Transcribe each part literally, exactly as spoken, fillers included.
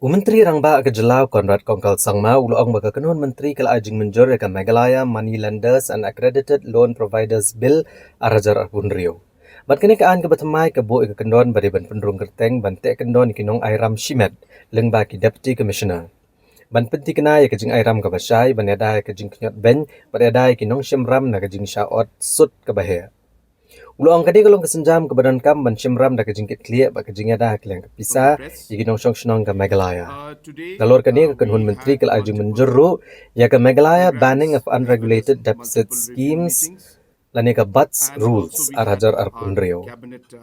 U Myntri Rangbah ka jylla u Conrad Kongkal Sangma u la ong ba ka kynhun myntri ka la ai jingmynjur ïa ka Meghalaya Money Lenders and Accredited Loan Providers Bill ar hajar arphew hynriew. Bad kane ka aiñ kaba thymmai ka buh ïa ka kyndon ba dei ban pynrung kyrteng ban teh kyndon ïa ki nongairam shimet lyngba ki Deputy Commissioner, ban pynthikna ïa ka jingairam kaba shai, ban ïada ïa ka jingkhñiot beiñ, bad ïada ïa ki nongshim ram na ka jingshah ot sut kaba heh. U la ong ka dei ka long ka sienjam kaba donkam ban shim ram da ka jingkitkhlieh bad ka jingïada ha ka liang ka pisa ïa ki nongshong shnong ka Meghalaya. Nalor kane ka kynhun myntri ka la ai jingmynjur ruh ïa ka Meghalaya Banning of Unregulated Deficit Schemes lane ka BUDS Rules ar hajar arphew hynriew.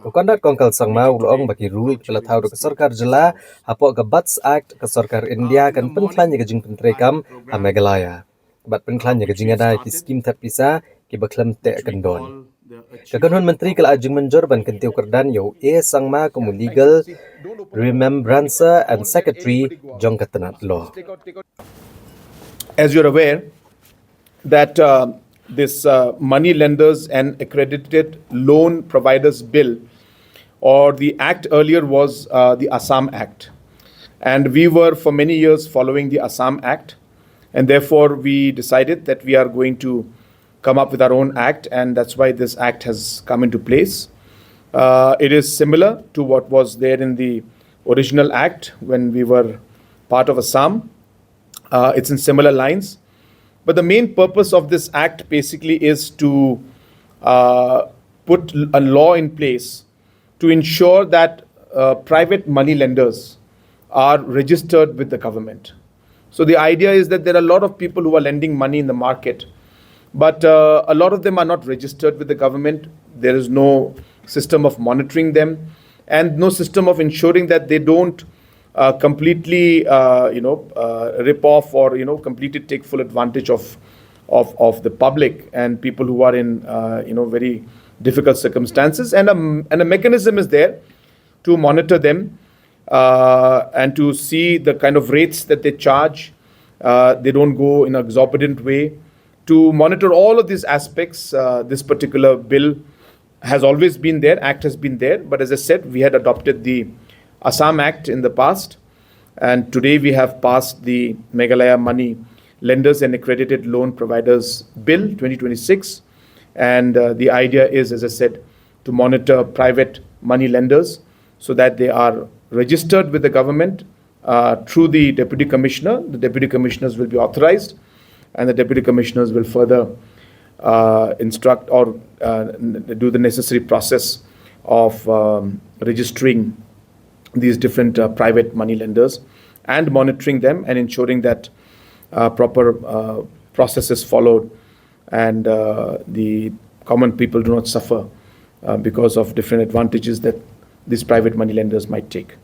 U Conrad Kongkal Sangma u la ong ba ki rule kiba la thaw da ka sorkar jylla hapoh ka BUDS Act ka sorkar India kan pynkhlaiñ ïa ka jingpyntreikam ha Meghalaya bad pynkhlaiñ ïa ka jingïada ïa ki skim thep pisa kiba khlem teh kyndon. Ka kynhun myntri ka la ai jingmynjur ban kyntiew kyrdan ïa u A Sangma kum u Legal Remembrancer and Secretary jong ka tnat law. As you're aware, that uh, this uh, Money Lenders and Accredited Loan Providers Bill, or the act earlier was uh, the Assam Act. And we were for many years following the Assam Act, and therefore we decided that we are going to come up with our own act, and that's why this act has come into place. Uh, it is similar to what was there in the original act when we were part of Assam. Uh, it's in similar lines. But the main purpose of this act basically is to uh, put a law in place to ensure that uh, private money lenders are registered with the government. So the idea is that there are a lot of people who are lending money in the market, but uh, a lot of them are not registered with the government. There is no system of monitoring them and no system of ensuring that they don't uh, completely, uh, you know, uh, rip off or, you know, completely take full advantage of, of, of the public and people who are in, uh, you know, very difficult circumstances. And a, and a mechanism is there to monitor them uh, and to see the kind of rates that they charge. Uh, they don't go in an exorbitant way. To monitor all of these aspects, uh, this particular bill has always been there, act has been there. But as I said, we had adopted the Assam Act in the past. And today we have passed the Meghalaya Money Lenders and Accredited Loan Providers Bill twenty twenty-six. And uh, the idea is, as I said, to monitor private money lenders so that they are registered with the government uh, through the deputy commissioner. The deputy commissioners will be authorized, and the deputy commissioners will further uh, instruct or uh, do the necessary process of um, registering these different uh, private money lenders and monitoring them and ensuring that uh, proper uh, process is followed and uh, the common people do not suffer uh, because of different advantages that these private money lenders might take.